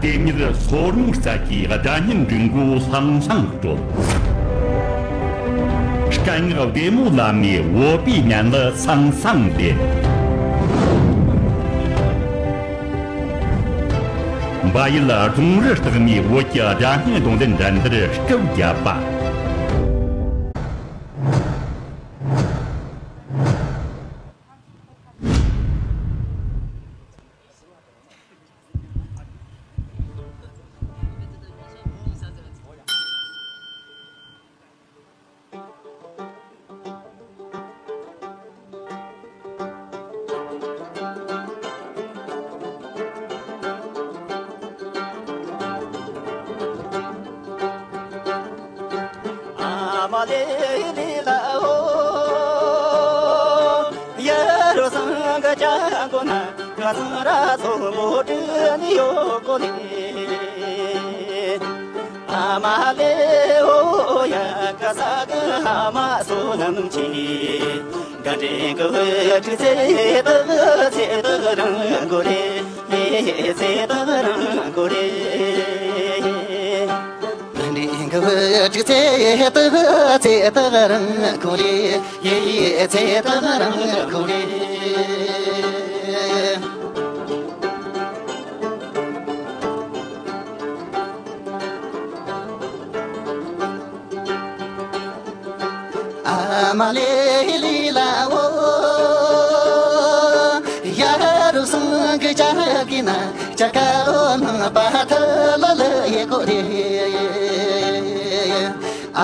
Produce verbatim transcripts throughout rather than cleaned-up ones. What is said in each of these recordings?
དེ་ཉིད་སོར་མོའི་རྩ་གྱི་སྒྲ་སྙན་འབྲི་མགོ་ལྷང་ལྷང་དཀྲོལ། སྐད་ངག་བདེ་མོ་ལ་མའི་བོད་པའི་སྙན་ལ་སང་སང་ལེན། བལ་ཡུལ་རྫོང་རི་ལྟག་མའི་བོད་ཀྱི་སྒྲ་སྙན་རྡུང་ལེན་འགྲན་བསྡུར་སྐབས་བརྒྱད་པ། ཨ་མ་ལེ་ལེ་ལ་འོ། ཡ་རོ་སང་ག་ཅང་གོ་ན་ག་སང་ར་སོ་མོ་ཏྲི་ནི་ཡོ་གོ་ལེ། ཨ་མ་ལེ་འོ་ཡ་ག་ས་ག་ཨ་མ་སོ་ནམ་ཅི། ག་འདྲེན་གི་ཏི་ཚེ་ཏི་ཚེ་ཏི་རང་གོ་རེ། ཚེ་ཏི་རང་གོ་རེ། ག་འདྲེན་གི་ཏི་ཚེ་ཏི་ཚེ་ཏི་རང་གོ་རེ། ཡེ་ཡེ་ཚེ་ཏག་རང་ཁོ་རེ། ཨ་མ་ལེ་ལི་ལ་འོ། ཡ་རུ་སང་གི་ཅག་གི་ན་ཅག་ག་ལོ་ནང་པ་ཐ་ལ་ལ་ཡེ་ཁོ་རེ།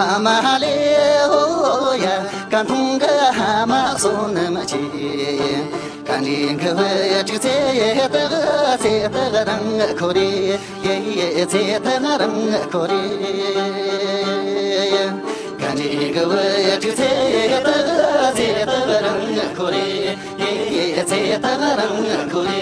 ཨ་མ་ལེ་ཧོ་ཡ། ཀ་འཐུང་གི་ཧ་མ་སོ་ནམ་ཅི། ག་འདྲེན་གི་བུ་ཅི་ཚེ་ཏག་ཚེ་ཏག་རང་ཁོ་རེ། ཡེ་ཡེ་ཚེ་ཏག་རང་ཁོ་རེ། ག་འདྲེན་གི་བུ་ཅི་ཚེ་ཏག་ཚེ་ཏག་རང་ཁོ་རེ། ཡེ་ཡེ་ཚེ་ཏག་རང་ཁོ་རེ།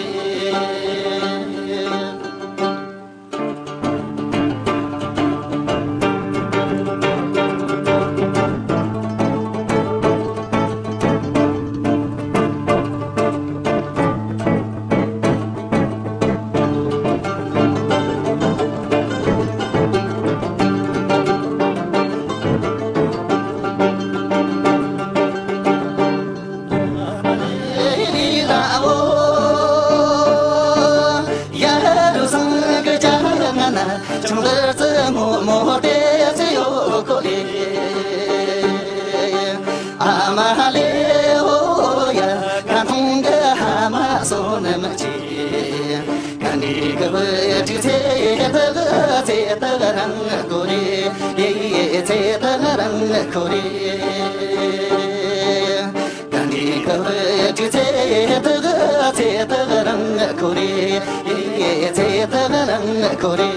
ག་འདྲེན་གི་བུ་ཅི་ཚེ་ཏག་ཚེ་ཏག་རང་ཁོ་རེ། ཡེ་ཡེ་ཚེ་ཏག་རང་ཁོ་རེ།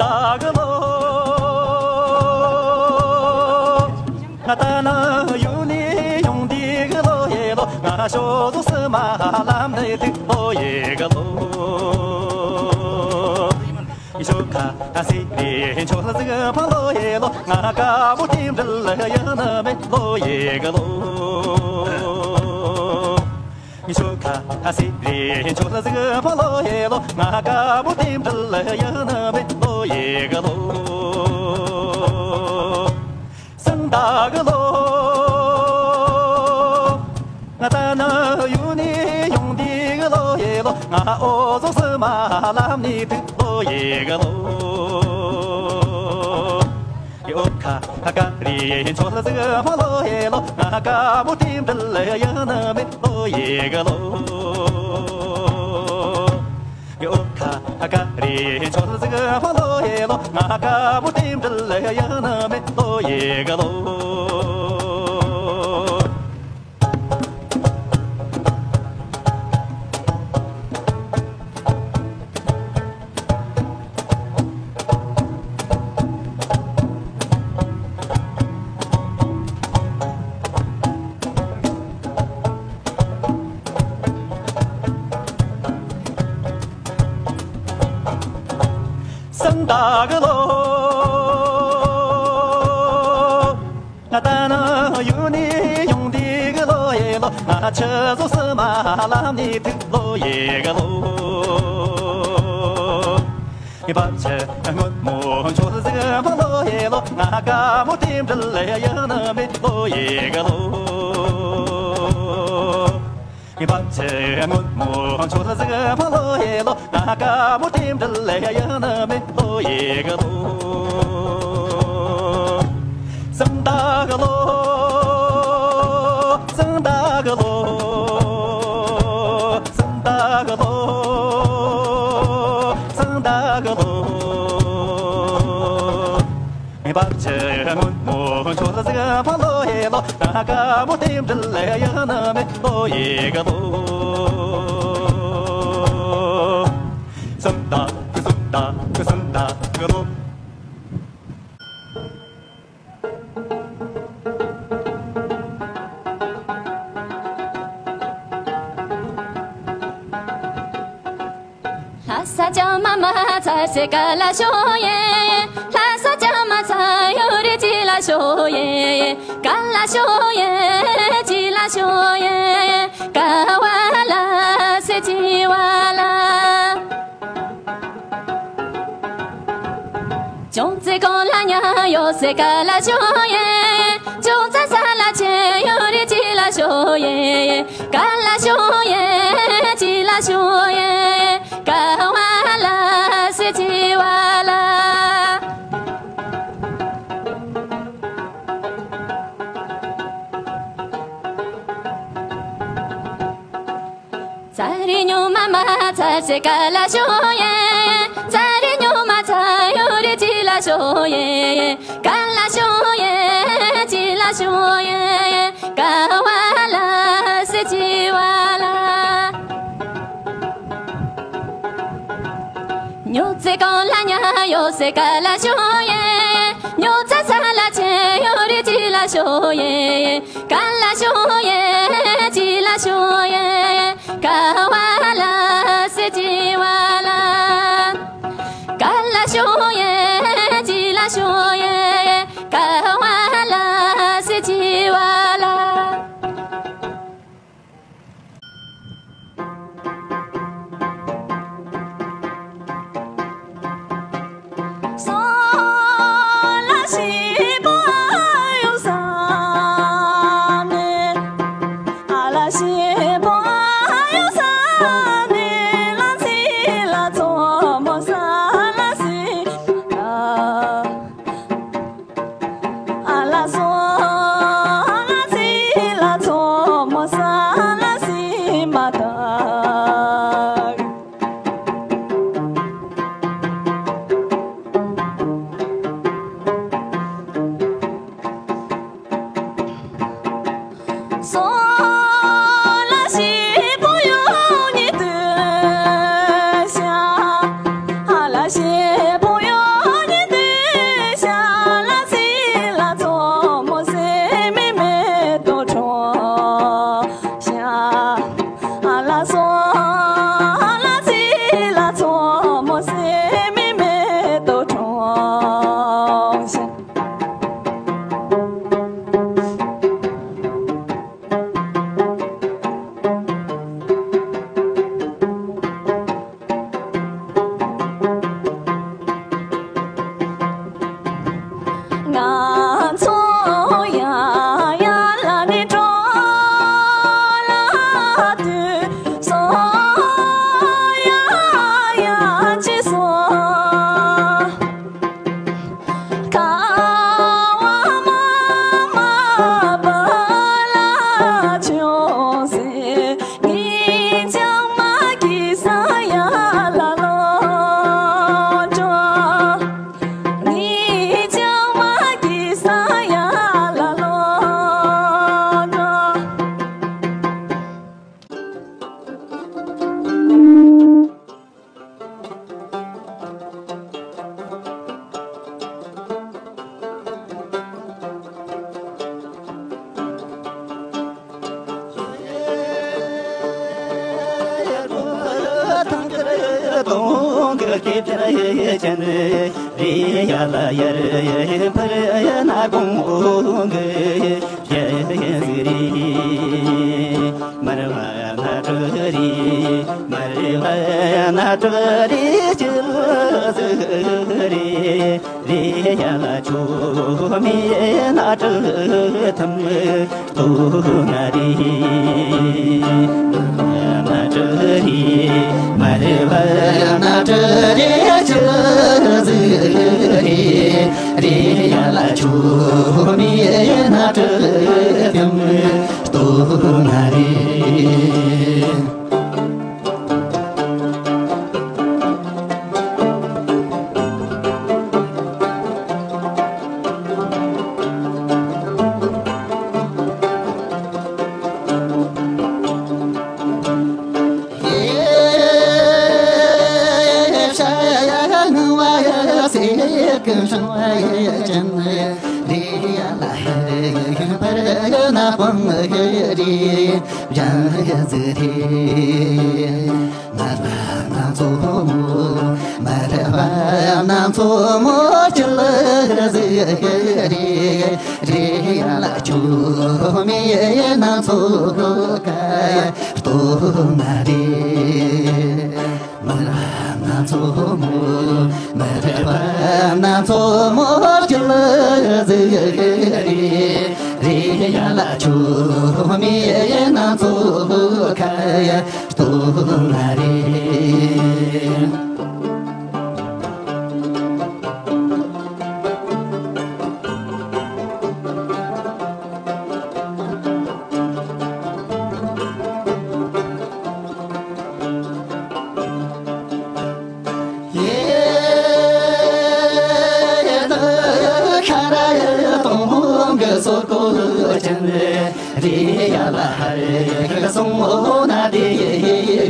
ད་གི་ལོ། ང་ད་ནང་ཡུལ་ནས་ཡོང་དུས་གི་ལོ་ཡེ་ལོ། ང་ཞོ་ཟོ་སི་མ་ལམ་ནས་ཐུག་ལོ་ཡེ་གི་ལོ། ཞོ་ཁ་ཨ་སི་རི་ཆོ་ལ་ཟིག་ཕ་ལོ་ཡེ་ལོ། ང་ཀ་མོ་ཏིམ་འདྲི་ལ་ཡ་ན་མེ་ལོ་ཡེ་གི་ལོ། ཉི་ཤུ་ཁ་ཨ་སི་རི་ཆོ་ལ་ཟིག་ཕ་ལོ་ཡེ་ལོ། ང་ཀ་བུ་ཏིམ་འདྲི་ལ་ཡ་ན་མེ་ལོ་ཡེ་ག་ལོ། སང་ད་ག་ལོ། ང་ད་ན་ཡུ་ནི་ཡོང་དི་ག་ལོ་ཡེ་ལོ། ང་ཨོ་ཟོ་སི་མ་ལམ་ནི་དི་ལོ་ཡེ་ག་ལོ། ཡོ་ཁ་ཨ་ཀ་རི་ཆོ་ལ་ཟིག་ཕ་ལོ་ཡེ་ལོ། ང་ཀ་མོ་ཏིམ་འདྲི་ལ་ཡ་ན་མེ་ལོ་ཡེ་ག་ལོ། ཡོ་ཁ་ཨ་ཀ་རི་ཆོ་ལ་ཟིག་ཕ་ལོ་ཡེ་ལོ། ང་ཀ་མོ་ཏིམ་འདྲི་ལ་ཡ་ན་མེ་ལོ་ཡེ་ག་ལོ། སང་ད་ག་ལོ། ང་ད་ན་ཡུ་ནི་ཡོང་དི་ག་ལོ་ཡེ་ལོ། ང་ཆི་ཟོ་སི་མ་ལམ་ནི་ཐུག་ལོ་ཡེ་ག་ལོ། ངེ་པ་ཆི་སྔོན་མོ་ཆོ་ཟིག་ཕ་ལོ་ཡེ་ལོ། ང་ཀ་མོ་ཏིམ་འདྲི་ལ་ཡ་ན་མེ་ལོ་ཡེ་ག་ལོ། ངེ་པ་ཆི་སྔོན་མོ་ཆོ་ལ་ཟིག་ཕ་ལོ་ཡེ་ལོ། ང་ཀ་མོ་ཏིམ་འདྲི་ལ་ཡ་ན་མེ་ལོ་ཡེ་ག་ལོ། སང་ད་ག་ལོ། སང་ད་ག་ལོ། སང་ད་ག་ལོ། སང་ད་ག་ལོ། ངེ་པ་ཆི་སྔོན་མོ་ཆོ་ལ་ཟིག་ཕ་ལོ་ཡེ་ལོ། ང་ཀ་མོ་ཏིམ་འདྲི་ལ་ཡ་ན་མེ་ལོ་ཡེ་ག་ལོ། སང་ད་ག་སང་ད་ག་སང་ད་ག་ལོ། ལྷ་ས་ལྕམ་མ་མ་ཚར་སེ་ཀ་ལ་ཤོ་ཡེ། ལྷ་ས་ལྕམ་མ་ཚར་ཡོ་རི་ཅི་ལ་ཤོ་ཡེ། ཀ་ལ་ཤོ་ཡེ་ཅི་ལ་ཤོ་ཡེ། ཀ་བ་ལ་སེ་ཅི་བ་ལ། ཅུང་ཙེ་གོང་ལ་ཉ་ཡོ་སེ་ཀ་ལ་ཤོ་ཡེ། ཅུང་ཙེ་ས་ལ་ཆེ་ཡོ་རི་ཅི་ལ་ཤོ་ཡེ། ཀ་ལ་ཤོ་ཡེ་ཅི་ལ་ཤོ་ཡེ། ཀ་བ་ལ་སེ་ཅི་བ་ལ། ཙ་རི་ཉུ་མ་མ་ཚར་སེ་ཀ་ལ་ཤོ་ཡེ། ཙ་རི་ཉུ་མ་ཚར་ཡོ་རི་ཅི་ལ་ཤོ་ཡེ། ཀ་ལ་ཤོ་ཡེ་ཅི་ལ་ཤོ་ཡེ། ཀ་བ་ལ་སེ་ཅི་བ་ལ། ཉོ་ཙེ་གོང་ལ་ཉ་ཡོ་སེ་ཀ་ལ་ཤོ་ཡེ། ཉོ་ཙེ་ས་ལ་ཆེ་ཡོ་རི་ཅི་ལ་ཤོ་ཡེ། ཀ་ལ་ཤོ་ཡེ་ཅི་ལ་ཤོ་ཡེ། ཀ་བ་ལ་སེ་ཅི་བ་ལ། ཀ་ལ་ཤོ་ཡེ་ཅི་ལ་ཤོ་ཡེ། ཀ་བ་ལ་སེ་ཅི་བ་ལ། གི་སྐད་ཆ་ཡི་ཅན་རེ་ཡ་ལ་ཡར་ཕར་ན་གོང་གི་རྒྱལ་ཟིག་རེ། མར་བ་ན་དྲི་རེ། མར་བ་ན་དྲི་རེ་ཅི་ཟིག་རེ། རེ་ཡ་ལ་ཆོ་མེ་ན་དྲི་ཐམ། ལྟོ་ན་རེ། ན་དྲི་རེ། མ་རེ་བ་ན་དྲི་རེ་ཆུ་ཟི་རེ། རེ་ཡ་ལ་ཆུ་མེ་ན་དྲི་དེམ་ལྟོ་ན་རེ། མར་བབས་ན་མཚོ་མོ། མར་བབས་ན་མཚོ་མོ་སྐྱིད་ཟིག་རེད། རེད་ཡ་ལ་ཆུ་མེད་ན་མཚོ་ཁ་ཡ་སྟོད་ན་རེད། མར་བབས་ན་མཚོ་མོ། མར་བབས་ན་མཚོ་མོ་སྐྱིད་ཟིག་རེད། རེད་ཡ་ལ་ཆུ་མེད་ན་མཚོ་ཁ་ཡ་སྟོད་ན་རེད། ཡེ་ད་ཤ་ར་ཡ་སྟོང་གི་སོ་ཀོ་ཅན། རེད་ཡ་ལ་ཧར་སོང་ན་དེ་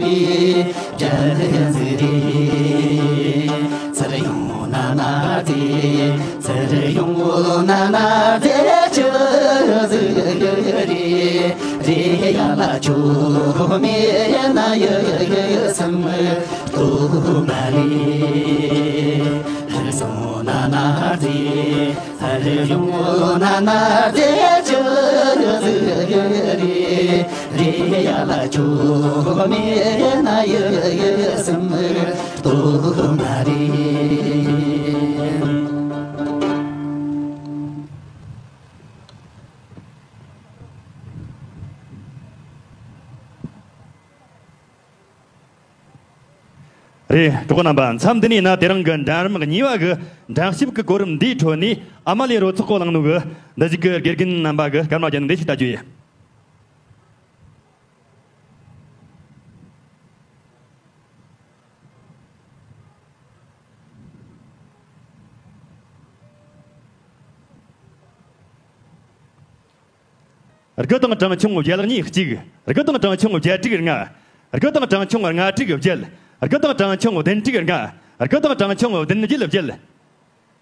བི་ཅན་ཟི་རེད། ཚུར་ཡོང་ན་ན་དེ། ཚུར་ཡོང་ན་ན་དེ་ཆུ་ཟི་རེད། རེད་ཡ་ལ་ཆུ་མེད་ན་ཡ་སམ་ཏུ་མ་རེད། ཚུར་སོང་ན་ན་དེ། ཚུར་ཡོང་ན་ན་དེ་ཆུ་ཟི་རེད། རེད་ཡ་ལ་ཆུ་མེད་ན་ཡ་སམ་ཏུ་མ་རེད། རེད། གྲོགས་པོ་རྣམ་པ། མཚམས་འདི་ནས་ན་དེ་རིང་གི་འགྲན་རིམ་གཉིས་པ་གི་འགྲན་ཞིབ་གི་གོ་རིམ་འདིའི་ཁྲོད་ནས་ཨ་མ་ལེ་རོ་ཚོགས་པ་གླེང་ནོ་གི་འདི་ཞིག་གི་དགེ་རྒན་རྣམ་པ་གི་སྐར་མ་བརྒྱབ་ནས་འདི་ཞིག་ལྟ་རྒྱུ་ཡིན། དགུ་དང་གྲངས་ཆུང་བརྒྱད་གཉིས་གཅིག་དགུ་དང་གྲངས་ཆུང་བརྒྱད་དྲུག་ལྔ། དགུ་དང་གྲངས་ཆུང་ལྔ་དྲུག་བརྒྱད། དགུ་དང་གྲངས་ཆུང་བདུན་དྲུག་ལྔ། དགུ་དང་གྲངས་ཆུང་བདུན་བརྒྱད་བརྒྱད།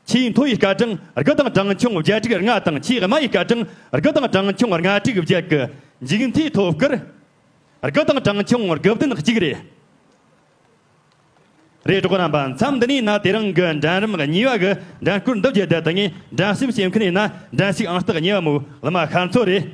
ཆེས་མཐོ་བའི་སྐར་གྲངས་དགུ་དང་གྲངས་ཆུང་བརྒྱད་དྲུག་ལྔ་དང་ཆེས་དམའ་བའི་སྐར་གྲངས་དགུ་དང་གྲངས་ཆུང་ལྔ་དྲུག་བརྒྱད་ཀྱི་མཇུག་མཐའི་ཐོབ་སྐར་དགུ་དང་གྲངས་ཆུང་དགུ་བདུན་གཅིག་རེད། རེད། གྲོགས་པོ་རྣམ་པ། མཚམས་འདི་ནས་ན་དེ་རིང་གི་འགྲན་རིམ་གཉིས་པ་གི་འགྲན་སྐོར་འདི་བརྒྱུད་དེ་ད་ངས་འགྲན་ཞིབ་བྱེད་མཁན་ཡིན་ན་འགྲན་ཞུགས་ཨང་རྟགས་གཉིས་པ་མོ་བླ་མ་ཤར་མཚོ་རེད།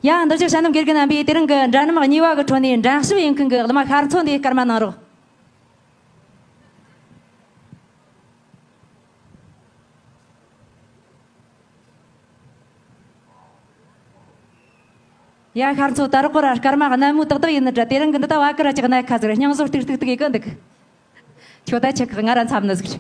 ཡ། འདི་ཕྱི་ཤ་ནམ་དགེ་རྒན་རྣམ་པས་དེ་རིང་གི་འགྲན་རིམ་གཉིས་པ་གི་ཁྲོད་ནས་འགྲན་ཞུགས་ཡིན་མཁན་གྱི་གླུ་མ་ཤར་མཚོ་འདི་སྐར་མ་གནང་རོགས། ཡ། ཤར་མཚོ་ད་རག་གོ་ར་སྐར་མ་གནམ་མོ་ཏག་ཏག་ཡིན་ནི་འདྲ། དེ་རིང་གི་འདི་ད་བ་ཀི་ར་ཅིག་གནའ་ཁ་ཟིག་ར་སྙིང་བཟོ་ཏིག་ཏིག་ཏིག་ཡི་གི་འདུག་ཁྱོད་ད་ཆེ་ཁག་ང་ར་འཚམ་ནི་ཟིག་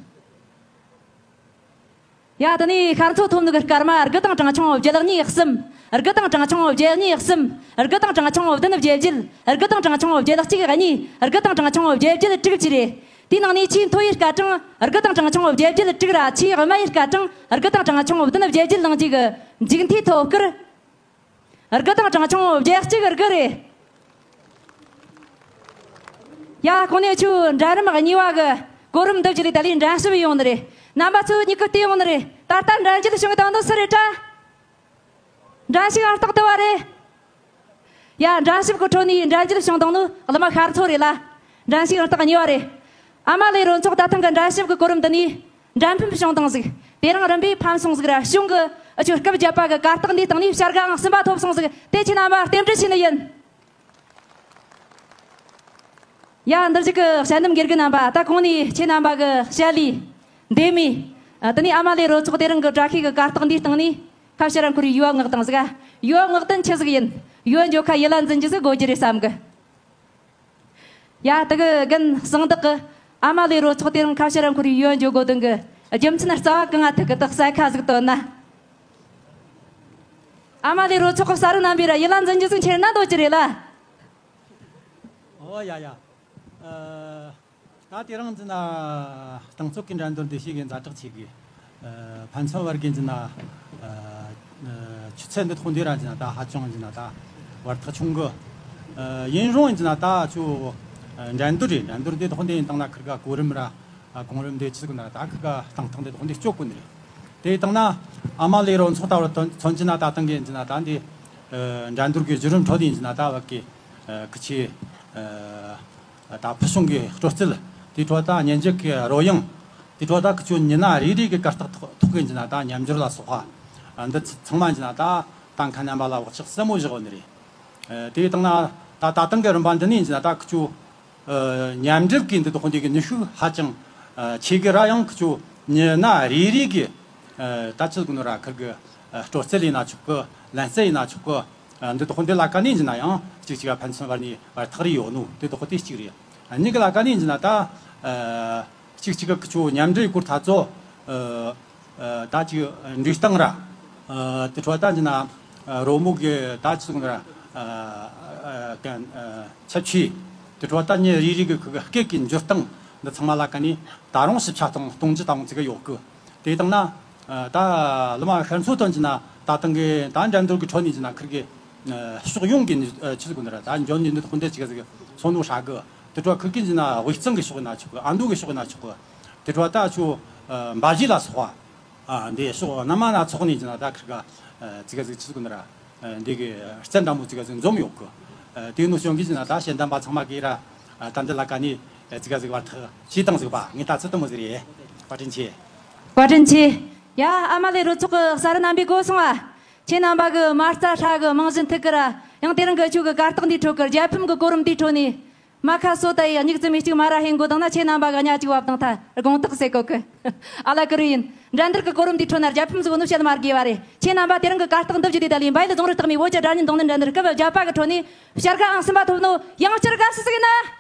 ཡ། དེ་ནས་ཤར་མཚོ་ཐོབ་ནི་གི་སྐར་མ་དགུ་དང་གྲངས་ཆུང་བརྒྱད་གཉིས་གསུམ། དགུ་དང་གྲངས་ཆུང་བརྒྱད་གཉིས་གསུམ། དགུ་དང་གྲངས་ཆུང་བདུན་བརྒྱད་བརྒྱད། དགུ་དང་གྲངས་ཆུང་བརྒྱད་གཅིག་གཉིས། དགུ་དང་གྲངས་ཆུང་བརྒྱད་བརྒྱད་དྲུག་བཅས་རེད། དེའི་ནང་ནས་ཆེས་མཐོ་བའི་སྐར་གྲངས་དགུ་དང་གྲངས་ཆུང་བརྒྱད་བརྒྱད་དྲུག་ར། ཆེས་དམའ་བའི་སྐར་གྲངས་དགུ་དང་གྲངས་ཆུང་བདུན་བརྒྱད་བརྒྱད་ལངས་རྒྱུ་གི་མཇུག་མཐའི་ཐོབ་སྐར། དགུ་དང་གྲངས་ཆུང་བརྒྱད་གཅིག་དགུ་རེད། ཡ། གོང་ནས་ཆུ་འགྲན་རིམ་གཉིས་པ་གི་གོ་རིམ་འདི་བརྒྱུད་ལས་ད་ལས་འགྲན་ཞུགས་ཡོང་ནི་རེད། རྣམ་པ་ཚོ་མྱུ་གུ་བལྟས་ཡོང་ནི་རེད། ད་ལྟ་འགྲན་རྒྱལ་བྱུང་གི་དང་དུ་སུ་རེད་དྲ། འགྲན་ཞུགས་ཨང་རྟགས་དུ་བ་རེད། ཡ། འགྲན་ཞུགས་ཀྱི་ཁྲོད་ནས་འགྲན་རྒྱལ་བྱུང་དང་ནི་གླུ་མ་ཤར་མཚོ་རེད་ལ། འགྲན་ཞུགས་ཨང་རྟགས་གཉིས་པ་རེད། ཨ་མ་ལེ་རོ་ཚོགས་ད་ཐེངས་ཀྱི་འགྲན་ཞུགས་ཀྱི་གོ་རིམ་འདི་ནས་འགྲན་ཕམ་བྱུང་དང་ཟིག་དེ་རིང་རིམ་པས་ཕམ་སོང་ཟིག་ར། གཞུང་གི་ཨ་ཆོས་སྐབས་བརྒྱད་པ་གི་གར་སྟེགས་འདིའི་སྟེང་ནས་བྱ་དགའ་ཨང་གསུམ་པ་ཐོབ་སོང་ཟིག་དེ་ཁྱེད་རྣམ་པར་རྟེན་འབྲེལ་ཞུས་ནི་ཡིན། ཡ། འདིར་གཅིག་གི་ཞལ་འདེམས་དགེ་རྒན་རྣམ་པ། ད་གོང་ནས་ཁྱེད་རྣམ་པ་གི་ཞལ་ལས་འདེམས་མི། ཨ། དེ་ནས་ཨ་མ་ལེ་རོ་ཚོགས་དེ་རིང་གི་བཀྲ་ཤིས་ཀྱི་གར་སྟེགས་འདིའི་སྟེང་ནས་ཁ་བྱེ་ར་འཁོར་བའི་ཡུལ་བ་མངགས་དང་ཟིག་ཡུལ་བ་མངགས་དོན་ཆི་ཟིག་ཡིན། ཡུལ་བ་འགྱོ་ཁ་ཡིད་ལ་འཛིན་རྒྱུ་ཟིག་དགོས་རྒྱུ་རེད་བསམ་གི་ཡ། དེ་གི་རྒན་གསང་བདག་གི་ཨ་མ་ལེ་རོ་ཚོགས་དེ་རིང་ཁ་བྱེ་ར་འཁོར་བའི་ཡུལ་བ་འགྱོ་དགོས་དོན་གི་རྒྱུ་མཚན་རྩ་བ་གང་ང་ཐུག་གི་དག་ས་ཁ་ཟིག་བཏོན་ན། ཨ་མ་ལེ་རོ་ཚོགས་གི་ས་རུ་རྣམ་པས་ར་ཡིད་ལ་འཛིན་རྒྱུ་ཟིག་ཁྱེར་ན་འདོད་ཀྱི་རེད་ལ། ཨོ་ཡ་ཡ། ཨ། ད་དེ་རིང་འཛིན་ན་རྟིང་རྩོད་ཀྱི་འགྲན་བསྡུར་འདི་ཞིག་གི་ཛ་དྲག་ཆེ་གི་ཨ། ཕན་ཚུན་བར་གྱི་འཛིན་ན་ཨ། ཨ། ཆུ་ཚད་འདི་ཐོག་འདི་ར་འཛིན་ན་ད་ཧ་ཅང་འཛིན་ན་ད་བར་ཐག་ཆུང་གི་ཨ། ཡིན་རུང་འཛིན་ན་ད་ཆུ་ཨ། འགྲན་བསྡུར་རེད། འགྲན་བསྡུར་འདི་ཐོག་འདི་ཡིན་དང་ན་ཁིར་ག་གོ་རིམ་ར་ཨ། གོང་རིམ་འདི་ཆི་ཟིག་ན་ད་ཁིར་ག་དང་ཐང་འདི་ཐོག་འདི་སྐྱོད་གོ་ནི་རེད། དེ་དང་ན་ཨ་མ་ལེ་རོ་ཚོགས་ལྟ་བུར་མཚོན་གྱི་ན་ད་དང་གི་འཛིན་ན་ད་འདི་ཨ། འགྲན་བསྡུར་གྱི་བརྒྱུད་རིམ་ཁྲོད་འདི་འཛིན་ན་ད་བ་གི་ཨ། ཁི་ཆེ་ཨ། ད་ཕུལ་བྱུང་གི་སྤྲོ་རྩལ། དེའི་ཁྲོད་ད་སྙན་འཇེབས་ཀྱི་རོལ་དབྱངས། དེའི་ཁྲོད་ད་ཁི་ཆོ་མྱི་སྣ་རེ་རེ་གི་གར་སྟེགས་ཐོག་ཐོག་གི་འཛིན་ན་ད་ཉམས་འགྱུར་ལ་སོགས་པ་འདི་ཚང་མ་འཛིན་ན་ད་ད་མཁན་རྣམ་པ་ལ་བག་ཆགས་ཟབ་མོ་བཞག་ཡོད་ནི་རེད། དེ་དང་ན་ད་ད་ཐེངས་ཀྱི་རིམ་པ་འདི་ནས་འཛིན་ན་ད་ཁི་ཆོ་ཉམས་འགྲུབ་ཀྱི་འདི་དག་འདི་གི་ནུས་ཤུགས་ཧ་ཅང་ཆེ་གི་ར། ཡང་ཁི་ཆོ་མྱི་སྣ་རེ་རེ་གི་ད་ཅི་གོ་ནོ་ར་ཁིར་གི་སྤྲོ་རྩལ་ཡིན་ན་ཆོག་གི། ལེན་རྩལ་ཡིན་ན་ཆོག་གི། འདི་དག་འདི་ལ་ཀ་ནས་འཛིན་ན་ཡང་གཅིག་གཅིག་ཕན་ཚུན་བར་ནས་བར་ཐག་རིང་ཡོད་ནོ་དེ་དག་དེ་གཅིག་རེད། གཉིས་ཀ་ལ་ཀ་ནས་འཛིན་ན་ད་གཅིག་གཅིག་གི་ཁི་ཆོ་མཉམ་འབྲེལ་སྐོར་ཐ་ཚོ་ད་ཅིག་འགྲིག་སྟངས་ར་དེ་འཕྲོ་ད་འཛིན་ན་རོལ་མོ་གི་ད་ཅི་གོ་ནོ་ར་གན་ཁྱད་ཆོས་དེ་འཕྲོ་ད་མྱི་རེ་རེ་གི་ཁི་གི་སྐད་ཀྱི་འགྱུར་སྟངས་འདི་ཚང་མ་ལ་ཀ་ནས་ད་རུང་ཞིབ་ཆ་གཏོང་གཏོང་རྒྱུ་དང་ཙི་ག་ཡོད་གི། དེ་དང་ན་ད་གླུ་མ་ཤར་མཚོ་དོན་གྱི་ན་ད་ཐེངས་ཀྱི་ད་འགྲན་བསྡུར་གྱི་ཁྲོད་ནས་ཀྱི་ན་ཁིར་གི་ཕྱོགས་ཡོངས་ཀྱི་ཆི་ཟིག་གོ་ནི་ར་ད་འཇོན་ནི་འདི་དག་འདི་ཅི་ག་ཟིག་ཚོ་ནོ་ཧྲ་གི། དེ་འཕྲོ་ཁིར་གི་ཀྱི་ན་དབུས་གཙང་གི་ཕྱོགས་ན་ཆོག་གི། ཨ་མདོ་གི་ཕྱོགས་ན་ཆོག་གི། དེ་འཕྲོ་ད་ཆོ་འབའ་གཞས་ལ་སོགས་པ་འདི་ཕྱོགས་སྣ་མ་སྣ་ཚོགས་ནས་ཀྱི་ན་ད་ཁིར་ག་ཙི་ག་ཟིག་ཆི་ཟིག་གོ་ནི་ར། འདི་གི་རྩལ་འདྲ་མོ་ཙི་ག་ཟིག་འཛོམས་ཡོད་གི། དེ་ནོ་ཤོང་གི་ཀྱི་ན་ད་ཞལ་འདམ་པ་ཚང་མ་གི་ར་ད་འདི་ལ་ཀ་ནས་ཙི་ག་ཟིག་བར་ཐག་ཆེ་དང་ཟིག་པ་ངས་ད་ཚི་དུ་མོ་ཟིག་རེད། བཀའ་དྲིན་ཆེ། བཀའ་དྲིན་ཆེ། ཡ། ཨ་མ་ལེ་རུ་ཚོགས་ཀྱི་གསར་རྣམ་པའི་གོ་སོང་ཨ། ཁྱེད་རྣམ་པ་གི་མ་རྩ་ཧྲ་གི་རྨང་གཞི་མཐུད་གི་ར། ཡང་དེ་རིང་གི་ཆོ་གི་གར་སྟེགས་འདིའི་ཁྲོད་གི་རྒྱལ་ཕམ་གི་གོ་རིམ་འདིའི་ཁྲོད་ནས་ མ་ཁ་སོ་ད་ཡི་སྙིགས་རྩི་མི་གཅིག་མ་ར་ཧེ་མགོ་དང་ན། ཁྱེད་རྣམ་པ་གི་གཉའ་གཅིག་བབ་དང་ཐ་དགོངས་དག་ཟེར་གོ་གི། ཨ་ལ་ཀི་རུ་ཡིན། འགྲན་བསྡུར་གི་གོ་རིམ་འདིའི་ཁྲོད་ན་རྒྱལ་ཕམ་ཟིག་ནོ་བཤད་མ་དགོས་བ་རེད། ཁྱེད་རྣམ་པ་དེ་རིང་གི་གར་སྟེགས་འདི་བརྒྱུད་དེ་ད་ལི་བལ་ཡུལ་རྫོང་རུ་སྟག་མའི་བོད་ཀྱི་སྒྲ་སྙན་རྡུང་ལེན་འགྲན་བསྡུར་སྐབས་བརྒྱད་པ་གི་ཁྲོད་ནས་བྱ་དགའ་ཨང་གསུམ་པ་ཐོབ་ནོ་ཡང་བསྐྱར་དགའ་བསུ་ཟིག་ཡིན་ན།